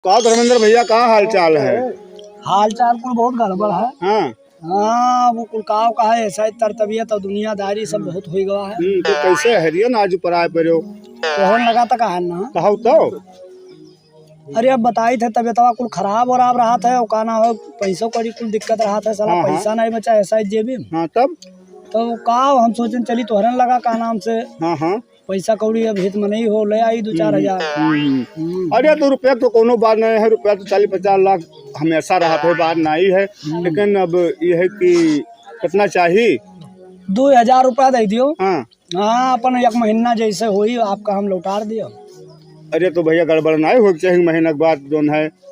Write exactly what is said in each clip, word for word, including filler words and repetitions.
का धर्मेंद्र भइया, का हाल चाल है? हाल चाल कुल बहुत गड़बड़ है। हाँ। हाँ, वो कुल काव का है, ऐसा ही तरतबियत और दुनियादारी सब बहुत होइ गवा है। हम्म, तो कैसे हरियन आज ऊपर आए पड़ो? तोहन लगा तक है ना। कहो तो। अरे, अब बताई थे, तबियतवा कुल खराब और आप रहत है, और का ना हो, पैसों कौड़ी कुल दिक्कत रहत है, साला हाँ, हाँ। पैसा नहीं बचा, ऐसा ही जेबी में। हाँ, तब? तो का हम सोचन चली तोहरन लगा का नाम से। हाँ, हाँ। पैसा कौड़ी अब हित में नहीं हो, ले आई दो चार हम्म, हजार। हम्म। हम्म। अरे, दो रुपया तो कोनो बात नहीं है, रुपया तो चालीस पचास लाख हमेशा रहत है, बात नहीं है। हम्म। लेकिन अब ये है कि कितना चाहिए? दो हजार रुपया दे दियो। हाँ। हाँ, अपन एक महीना जैसे होई, आपका हम लौटार दियो। अरे, तो भइया, गड़बड़ नहीं हो चाहिए, महीना के बाद जोन है।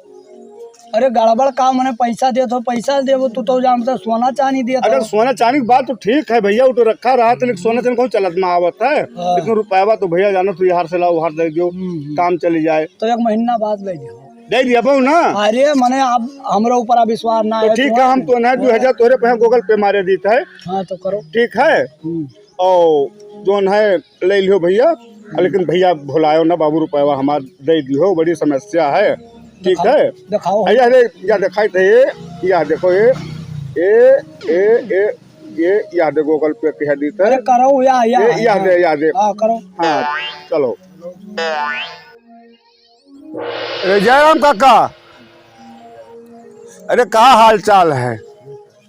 अरे, गड़बड़ का, मने पैसा दे तो पैसा देबो, तू तो जानता सोना चांदी दिया अरे, था। सोना चांदी की बात तो ठीक है भइया, वो तो रखा रहा था, लेकिन सोना चांदी कौन चलत में आवत है? हाँ। लेकिन रुपया तो भइया, जानो तू, यार से लाओ, उधार दे दियो, हम्म, हम्म। काम चली जाए। तो एक महीना बाद ले दियो। दे दिया बहू ना। अरे, मने आप हमरे ऊपर विश्वास ना तो है, ठीक है, हम तो ना दो हजार तोरे पे Google Pay मारे दीत है। हाँ, तो करो। ठीक है। हम्म। और जोन है, ले लियो भइया, लेकिन भइया भुलायो ना बाबू, रुपया हमार दे दियो, बड़ी समस्या है। ठीक है? दिखाओ। भइया रे, या दिखाई थे, ये, या देखो ये, ए, ए, ए, ये, या दे Google Pay कह दी थे। अरे करो या, या, ये, या या। दे, या दे। हाँ, करो। हाँ, चलो। अरे जयराम काका, अरे का हाल चाल है?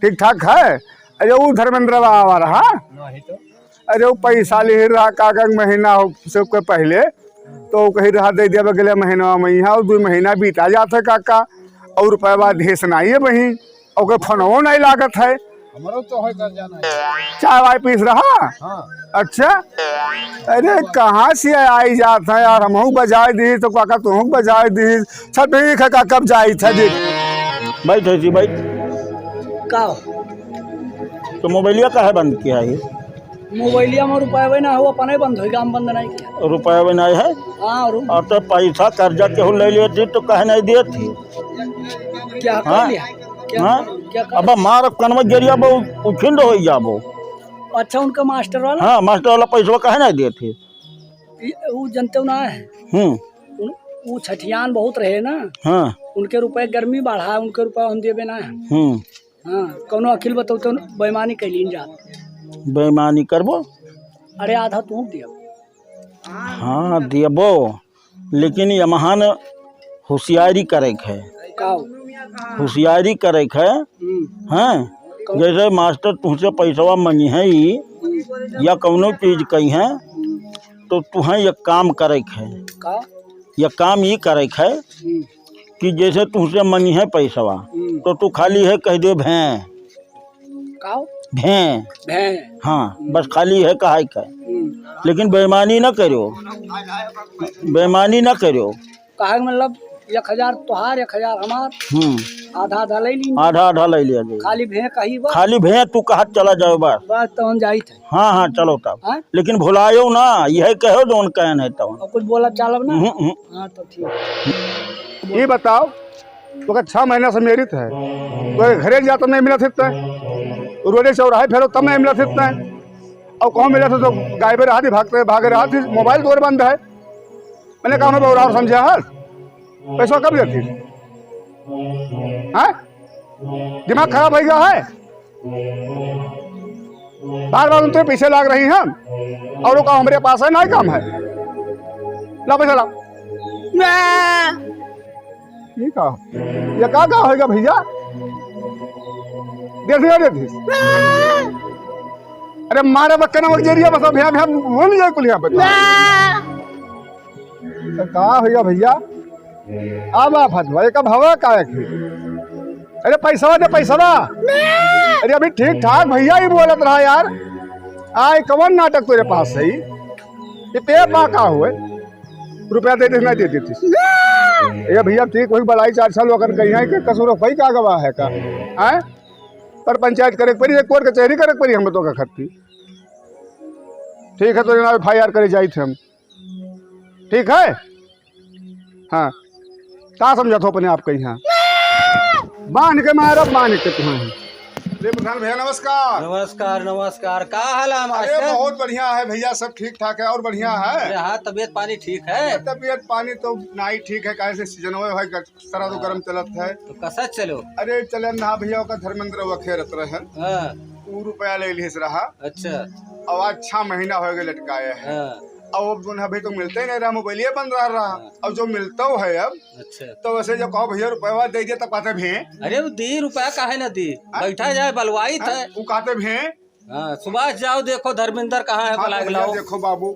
ठीक ठाक है? अरे वो धर्मेंद्र बाबा रहा? नहीं तो। अरे वो पैसा ले रहा काका के महीना हो, सबके पहले तो वो कही रहा दे दिया अगले महीना में, यहाँ दो महीना बीता जात है काका, और रुपया बाद देश नहीं है वहीं, और कोई फोनवो नहीं लागत है। हमरो तो है कर जाना है। चाय वाय पीस रहा? हाँ। अच्छा, अरे कहाँ से आई जात है यार, हमहू बजाए दी तो काका तुहू बजाए दी, सब ठीक है काका, अब जाई था जी। बैठ है जी, बैठ। का? तो मोबाइलिया काहे बंद किया है? मोबाइलिया में रुपया ना हो, अपने बंद हो, काम बंद नहीं किया। रुपया भी नहीं है? हाँ, और? और तो पैसा कर्जा केहू ले लिए थी तो कहे नहीं दिए थी। क्या कर हाँ? लिया? क्या, हाँ? क्या कर अब मार कनवा जरिया बो उखिंड हो जाबो। अच्छा, उनका मास्टर वाला? हाँ, मास्टर वाला पैसवा काहे नहीं देत ही? ई, ऊ जनते ना है। हम्म। उन, ऊ छठियान बहुत रहे ना। हाँ। उनके रुपए गर्मी बढ़ा है, उनके रुपए हम देबे ना है। हम्म। हाँ, कौनो अखिल बताओ तो बेईमानी कैलीन जा। बेईमानी करबो? अरे आधा तू दियो। हाँ, देबो। लेकिन यमहन होशियारी करे के है। का हो? होशियारी करे के है। हम्म। हैं? कौन? जैसे मास्टर तुहसे पैसवा मंगी है ई, हम्म। या कौनो चीज कही है, हम्म। तो तुहें एक काम करे के है। का? एक काम ई करे के है हम्म। कि जैसे तुहसे मंगी है पैसवा, हम्म। तो तू खाली है कह दे भें। का हो? भें। भें। हाँ, हम्म। बस खाली है कहाई का। हम्म। लेकिन बेईमानी ना करियो, बेईमानी ना करियो। काहे के मतलब एक हजार तोहार, एक हजार हमार, हम्म। आधा आधा ले ली। आधा आधा ले लिया जाए। खाली भें कही बा। खाली भें तू कहा चला जाओ बस। बस तो हम जाई थे। हाँ, हाँ, चलो तब। हाँ? लेकिन भुलायो ना, यह कहो जौन कहन है तौन। और कुछ बोला चालब ना? हम्म, हम्म। हाँ, तो ठीक। ये बताओ, तो का छह महीना से मेरित है, तो ये घरे जा तब नहीं मिला सकता है, रोडे चौराहे फेरो तब नहीं मिला सकता है, और कहूँ मिला था तो गायबे रहा थी, भागते भागे रहा थी, मोबाइल तोर बंद है। मैंने कहा, "मैं बौरा समझा है, पैसा कब देती?" हाँ, दिमाग खराब हो गया है। बार बार उनके पीछे लाग रही हैं, और वो काम हमारे पास है, ना ही काम है। ला पैसा ला। ये का? ये का का होएगा भैया? देख दिया, देख दिया। अरे मारे बक्के ना, वो जरिया बस, भैया, भैया, बोल जाए कुल यहाँ पे। तो का होइगा भैया? अब आप हथवा, एक अब हवा का है कि? अरे पैसवा दे, पैसवा। अरे अभी ठीक ठाक भैया ही बोलत रहा यार। आय कवन नाटक तेरे पास है? ये पे बा का हुए? रुपया दे दे, ना दे देती। ये भैया ठीक हुई, बड़ाई चार साल अगर कहीं है कि कसूर कोई का गवाह है का? आय? पर पंचायत करे के पड़ी, कोर्ट कचहरी करे के पड़ी, हम तो का खत्ती। ठीक है, तो जनाब, एफ आई आर करे जाई थे हम। ठीक है? हाँ, का समझत हो अपने आप के यहाँ? बांध के मारब, बांध के तुम्हें। अरे प्रधान भैया, नमस्कार। नमस्कार, नमस्कार। का हाल है, अरे मास्टर? बहुत बढ़िया है भैया, सब ठीक ठाक है। और बढ़िया है? अरे हाँ, तबीयत पानी ठीक है? तबीयत पानी तो नाई ठीक है, काहे से सीजन हुए है, ग-, सरद हाँ। गरम चलत है। तो कसा चलो? अरे चले ना भैया, ओका धर्मेंद्र वखे रहत रहे। हाँ। ऊ रुपया ले लिहिस रहा। अच्छा। और आज छह महीना हो गए लटकाए है। हाँ। और अब जोन है भाई तो मिलते ही नहीं रहा, मोबाइलिए बंद रहा रहा। हाँ। और जो मिलता है अब, अच्छा। तो वैसे जो कहो भैया रुपया दे दे तो कहते भी। अरे वो दी रुपया काहे ना दी? हाँ? बैठा जाए बलवाई हाँ? थे। वो कहते भी। हाँ, सुभाष जाओ देखो धर्मेंद्र कहाँ है, हाँ, बुला के भैया लाओ। देखो बाबू।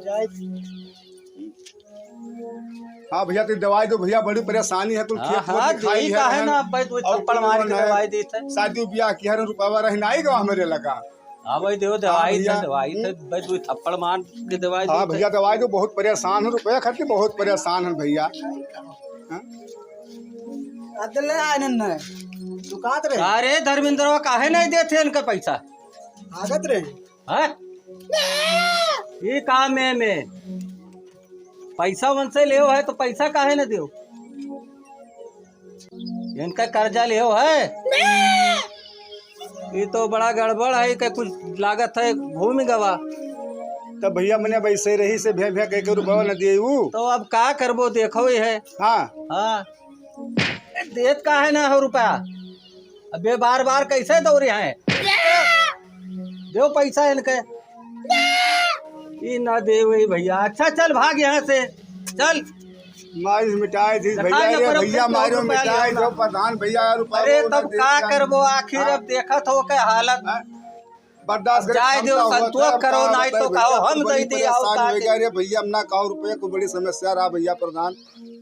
हाँ भैया, तू दवाई दो भैया, बड़ी परेशानी है, कुल हाँ, खेत हाँ, वोत दिखाई यही है, काहे रहन ना, अब भाई, दो और थप्पड़ कुल मार के है, दवाई दी थे। शादी ब्याह की है, रुपया रही नहीं गवा हमरे लगा। हाँ भाई, देव हाँ दवाई भैया। थे, दवाई थे, हम्म। भाई, दो थप्पड़ मार के दवाई हाँ दी थे। भैया, दवाई दो, बहुत परेशान है, रुपया खातिर बहुत परेशान है भैया। हाँ? अदले आए न, दुकात रहे। अरे धर्मेंद्रवा, काहे नहीं देते इनका पैसा? आगत रहे। हैं? ई काम में, में पैसा उनसे लेव है तो पैसा काहे न देव? इनका कर्जा लेव है? ई तो बड़ा गड़बड़ है कि कुछ लागत है घूम गवा। तब भैया मने वैसे रही से भे भे कह के रुपया न दिए ऊ। तो अब का करबो, देखो ही है। हाँ। हाँ। देत काहे ना हो रुपया? अबे बार बार कैसे दौड़े हैं? देव पैसा इनके। ई ना देवे भैया। अच्छा चल भाग यहाँ से, चल। मारिस मिटाए थी देखा भैया, ना अरे पर भैया, फिर मारो दो रुपया मिटाए लेना। दो प्रधान भैया, रुपया अरे वो ना तब दे का दिया। करबो आखिर, हाँ। अब देखत हो के हालत। हाँ? बर्दाश्त अब करे जाए क्षमता देव, होता है, संतोष अब करो, का नाई बताए तो भैया, कहो, हम बड़ी दे दी, आओ परेशानी का हो गया। दे। अरे भैया, हम ना कहो रुपये को बड़ी समस्या रहा भैया प्रधान,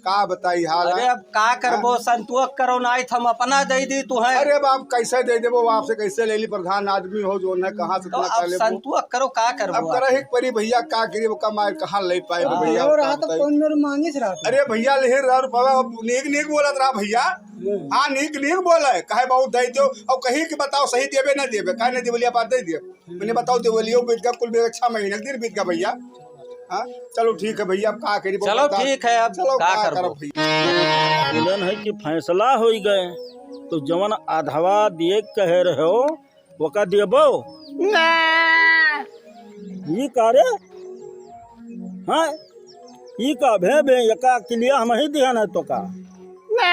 का बताई हाल अरे है? अब का करबो, हाँ? संतोष करो, नाई तो हम अपना दे दी तू है। अरे अब आप कैसे दे देबो, आपसे कैसे ले ली, प्रधान आदमी हो जो है, कहाँ से तो इतना अब कर लेबो? संतोष करो, का करबो अब करे आखिर? एक परी भैया, का करी, वो कमाए कहाँ ले पाए हाँ। भैया, वो रहा आप तो बताइए। कौन मेरे मांगिस रहा था। अरे भैया, ले रहा रुपया, अब नीक नीक बोलत रहा भैया। हम्म। हाँ, नीक नीक बोला है, काहे बहुत दे दो, और कहीं के बताओ सही देबे ना देबे, काहे ना देवलिया बात दे दिए। मैंने बताओ देवलियो बीत गया, कुल बीत गया, छह महीने के दिन बीत गया भैया। हाँ, चलो ठीक है भैया, अब का करी, चलो बता। ठीक है, अब चलो का का करबो? करब भैया? बोलन है कि फैसला होई गए, तो जवन आधवा दिए कहे रहो, ओका देबो? ना। ई का रे? हाँ? ई का भे भे, एका किलिया हम ही दिया ना तो का? ना।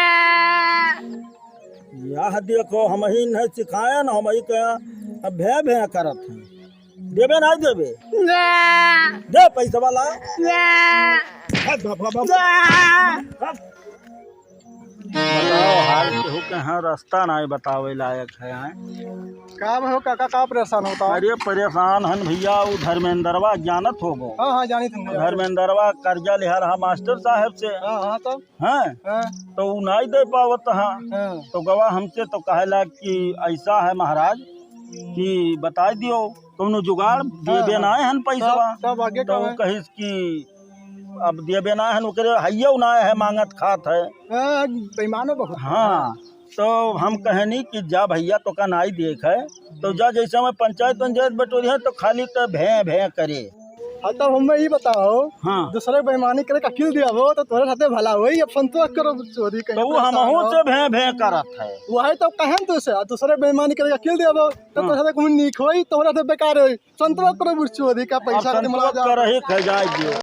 यह देखो, हम ही नहीं सिखाया ना, हम ही कहा, अब भे भे करत हैं। देबे ना देबे? ना। दे पैसा वाला। ना। हट, भाग, भाग, भाग। ना। हट। बताओ, हाल केहू के यहाँ रास्ता नाई बतावे लायक है, हैं? का हो काका, का परेशान होता? अरे परेशान हन भैया, उ धर्मेंद्रवा जानत होबो। हाँ, हाँ, जानी थी। धर्मेंद्रवा कर्जा लिहा रहा मास्टर साहब से। हाँ, हाँ, तो? हैं? हाँ। तो उ नाई दे पावत हा। हाँ। तो गवा हमसे तो कहला कि ऐसा है महाराज कि बताई दियो, कौनो जुगाड़, हाँ, देबे हाँ। ना हन पैसवा। तब, तब आगे तो का है? कहिस कि अब देबे ना है, ओकरे हइयो ना है, मांगत खात है। हाँ, बेईमानो बहुत है। हाँ, तो हम कहनी कि जा भैया, तोका नाई देख है, तो जा, जैसे हमें पंचायत, पंचायत बटोरी है, तो खाली तो भें, भें करे। हाँ, तब हमें ई बताओ, हाँ। दूसरे बेईमानी करे का किल दिया हो, तो तोरे साथे भला होई, अब संतोष करो, चोरी कहीं तो वो परेशान हमहू हो। से भें, भें करत है। वही तो कहन तो से, दूसरे बेईमानी करे का किल दिया हो, तो हाँ। तोरे साथे कौन नीक होई, तोरे साथे बेकार होई। संतोष करो बुढ़ चोरी का अब पैसा के संतोष मला जा। करही के जाए दियो।